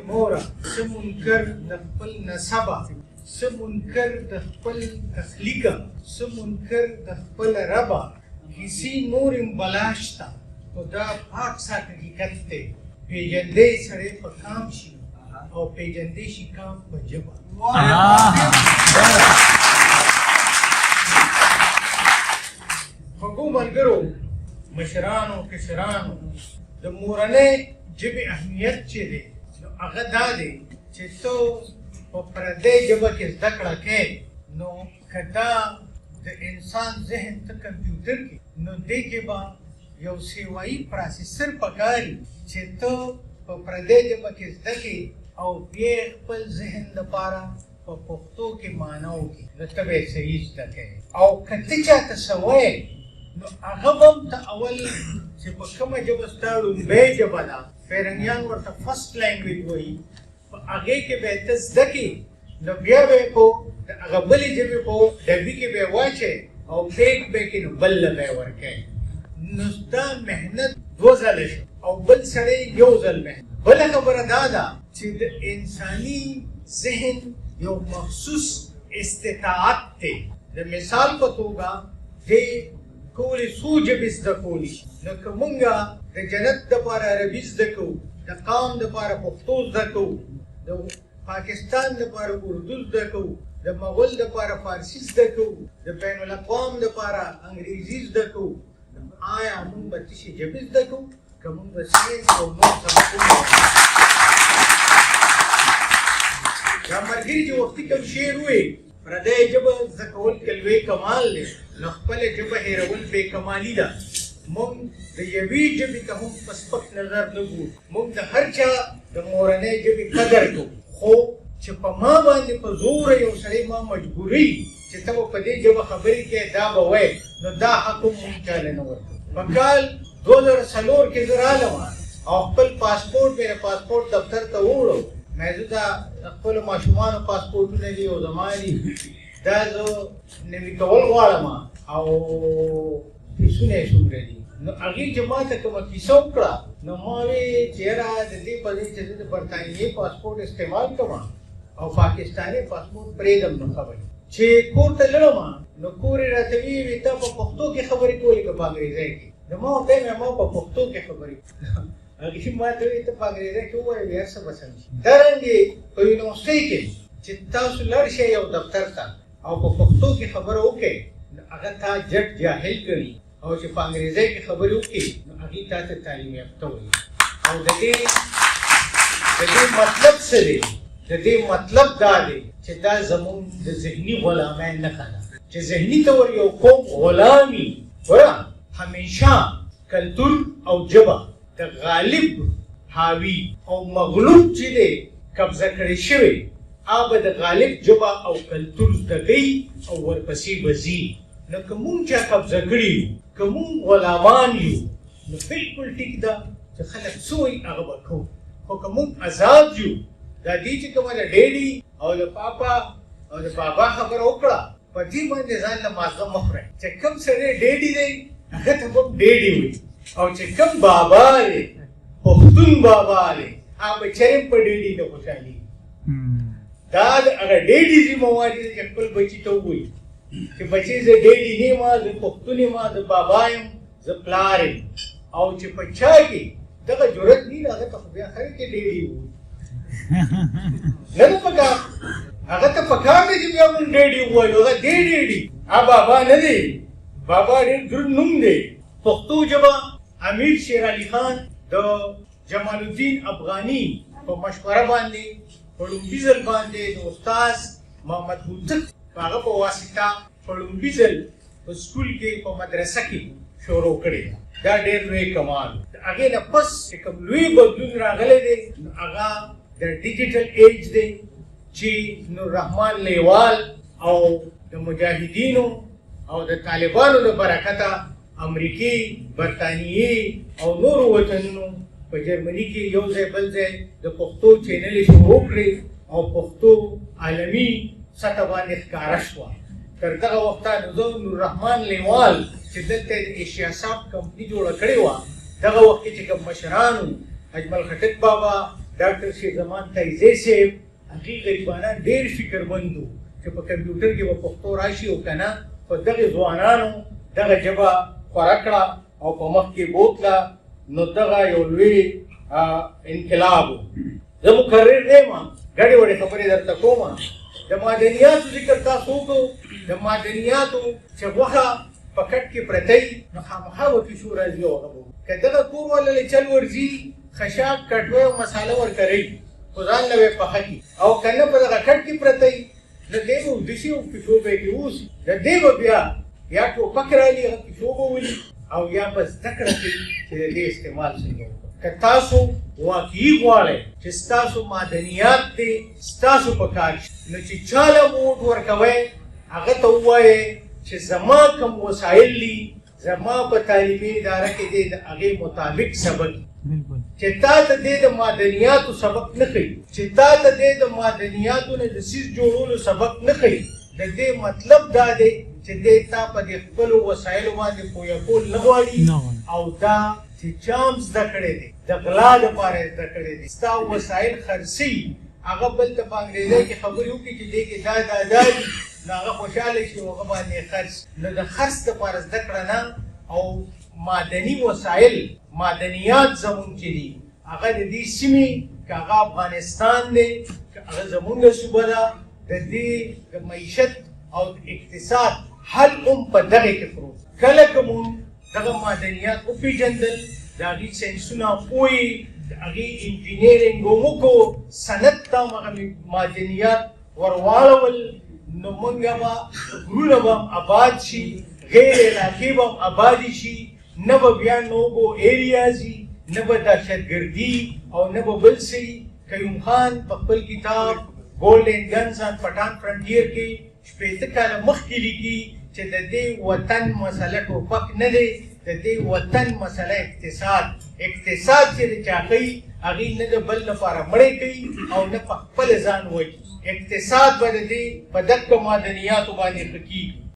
موره، څه منکر د خپل نسبه، څه منکر د خپل تخلیقه، څه منکر د خپل ربه، کیسې نورې هم بلا شته، خو دا پاک سات حقیقت دی، پېژندی سړی په کام شي او پېژندی شي کام په ژبه. خوږو ملګرو، مشرانو، کشرانو، د مورنۍ ژبې اهمیت چې دی نو هغه دا دی چې ته په پردۍ ژبه کې زده کړه کوې، نو که دا د انسان ذهن ته کمپیوټر کې، نو دې کې به یو سیوایي پروسیسر پکاري چې ته په پردۍ ژبه کې زده کړې او بیا خپل ذهن لپاره په پښتو کې معنا وکړي، نو ته به یې صحیح زده کوې. او که ته چاته څه وایې نو هغه به هم ته اول چې په کومه ژبه ستا ړومبۍ ژبه ده، پیرنګیان ورته فرست لینګویج وایي، په هغې کې به یې ته زده کړې، نو بیا به یې په د هغه بلې ژبې په ډبي کې به یې واچوې او پیک به یې کړې، نو بل له به یې ورکوې. نو ستا محنت دوه ځله شو او بل سړی یو ځل محنت. بله خبره دا ده چې د انساني ذهن یو مخصوص استطاعت دی. د مثال په توګه دی کولې څو ژبې زده کولی شي، نو که مونږ د جنت دپاره عربي زده کوو، د قام دپاره پښتو زده کوو، د پاکستان دپاره اردو زده کوو، د مغول دپاره فارسي زده کوو، د بین الاقوام دپاره انګریزي زده کوو، نو آیا مونږ به تشې ژبې زده کوو که مونږ به ساینس او نور سبقونه وایو؟ دا ملګري چې وختي کوم شعر ووایي، پردۍ ژبه زده کول که لوی کمال دی، نو خپله ژبه هېرول بې کمالي ده. موږ د یوې ژبې ته هم په سپک نظر نه ګورو، موږ د هر چا د مورنۍ ژبې قدر کوو، خو چې په ما باندې په زوره یو سړی ما مجبوروي چې ته به په دې ژبه خبرې کوې، دا به وایې، نو دا حق هم موږ چاله نه ورکوو. په کال 2004 کې زه رالم او خپل پاسپورټ مې د پاسپورټ دفتر ته ووړو، مې زه دا د خپلو ماشومانو پاسپورټونه دي او زما دي، دا زه نوي کول غواړم او فیسونه یې څومره دي. نو هغې چې ما ته کومه کیسه وکړه، نو ما وی چې یاره د دې په ځای چې زه د برتانیې پاسپورټ استعمال کړم او پاکستاني پاسپورټ پرېږدم نو ښه به وي. چې کور ته لاړم نو کور یې راته ویې وی تا په پښتو کې خبرې کولې که په انګریزۍ کې؟ نو ما ورته وویل ما په پښتو کې خبرې. هغې ما ته وویل ته په انګریزۍ کې ووایه وي هر څه به سم شي. دارنګې په یونیورسټۍ کې چې تاسو لاړ شئ یو دفتر ته او په پښتو کې خبره وکړئ نو هغه تا جټ جاهل ګڼي، او چې په انګریزۍ کې خبرې وکړي نو هغې تا ته تعلیم یافته وایي. او د دې مطلب څه دی؟ د دې مطلب دا دی چې دا زموږ د ذهني غلامۍ نښه ده، چې ذهني طور یو قوم غلام وي. ګوره همیشه کلتور او ژبه د غالب حاوي او مغلوب چې دی قبضه کړی شوی، هغه به د غالب ژبه او کلتور زده کوي او ورپسې به ځي. نو که مونږ چا قبضه کړي یو، که مونږ غلامان یو، نو بالکل ټیک ده چې خلک څه وایي هغه به کوو، خو که مونږ ازاد یو، دا دې چې کومه د ډیډي او د پاپا او د بابا خبره وکړه، په دې باندې ځان له مازغه مه خورئ. چې کوم سړی ډیډي دی هغه ته به هم ډیډي وایي، او چې کوم بابا دی، پښتون بابا دی، هغه به چېرې هم په ډیډي نه خوشحالېږي. دا د هغه ډیډي ذمه واري ده چې خپل بچي ته ووایي چې بچی زه ډیډي نه یم، زه پښتون یم، زه بابا یم، زه پلار یم. او چې په چا کې دغه جرأت نه، هغه ته خو بیا ښه چې ډیډي ووایي نه ده پکار. هغه ته پکار دی چې بیا مونږ ډیډي ووایو، هغه دی ډیډي، هغه بابا نه دی. بابا ډېر دروند نوم دی. پښتو ژبه امیر شیر علي خان د جمال الدین افغاني په مشوره باندې په لومړي ځل باندې د استاد محمد هوتک په هغه په واسطه په لومړي ځل په سکول کې په مدرسه کې شروع کړې ده. دا ډېر لوی کمال. د هغې نه پس چې کوم لوی بدلون راغلی دی نو هغه د ډیجیټل ایج دی، چې نور رحمان لیوال او د مجاهدینو او د طالبانو د برکته امریکې، برتانیې او نورو وطنونو په جرمني کې یو ځای بل ځای د پښتو چینلې شروع کړې او پښتو عالمي سطح باندې ښکاره شوه. تر دغه وخته نو زه نور رحمان لیوال چې دلته د ایشیا سافټ کمپني جوړه کړې وه، دغه وخت کې چې کوم مشران وو، اجمل خټک بابا، ډاکټر شیر زمان تایزی صاحب، هغې غریبانان ډېر فکرمند وو چې په کمپیوټر کې به پښتو راشي او که نه، خو دغې ځوانانو دغه ژبه خوره کړه او په مخ کې بوتله. نو دغه یو لوی انقلاب و. زه مکرر نه یم، ګډې وډې خبرې درته کوم. د معدنیاتو ذکر تاسو وکړو. د معدنیاتو چې غوښه په کټ کې پرته وي، نو خامخا به پیشو راځي او هغه به، که دغه کور والا له چل ورځي، خشاک، کټوی او مساله ورکروي، خو ځان له به یې پخه کړي، او که نه په دغه کټ کې پرته وي، نو دی به ویده شي او پیشو به یې کې اوسي. د دې به بیا یا ټوپک رالي، هغه پیشو به ولي، او یا به زده کړه کوي چې د دې استعمال څنګه وکړو. که تاسو واقعي غواړئ چې ستاسو معدنیات دې ستاسو په کار شي، نو چې چاله ووټ ورکوئ، هغه ته ووایئ چې زما کوم وسایل دي، زما په تعلیمي اداره کې دې د هغې مطابق سبق، چې تا ته دې د معدنیاتو سبق نه ښیي، چې تا ته دې د معدنیاتو نه د څیز جوړولو سبق نه ښیي، د دې مطلب دا دی چې دې تا په دې خپلو وسایلو باندې پوهه کول نه غواړي. او دا چې چا هم زده کړی دی، د غلا دپاره یې زده کړی دی. ستا وسایل خرڅوي، هغه بل ته په انګریزۍ کې خبرې وکړي چې دې کې دا دا دا دي، نو هغه خوشحاله شي او هغه باندې خرڅ. نو د خرڅ دپاره زده کړه نه. او معدني وسایل، معدنیات زمونږ چې دي، هغه د دې سیمې، که هغه افغانستان دی، که هغه زمونږ صوبه ده، د دې د معیشت او د اقتصاد حل هم په دغه کې پروت. کله که مونږ دغه معدنیات وپېژندل، د هغې ساینسونه پوهې، د هغې انجینیرینګ هم وکړو، صنعت ته هم هغه معدنیات ورواړول، نو مونږ به غرونه به هم آباد شي، غیر علاقې به هم آبادې شي، نه به بیا نوګو ایریاز وي، نه به دهشتګردي او نه به بل څه وي. قیوم خان په خپل کتاب ګولډن ګنز آن پټان فرنټیر کې 60 کاله مخکې لیکي چې د دې وطن مسله ټوپک نه دی، د دې وطن مسله اقتصاد. اقتصاد چې د چا کوي، هغې نه د بل لپاره مړی کوي او نه په خپل ځان وایي. اقتصاد به د دې په دقه معدنیاتو باندې ښه کېږي.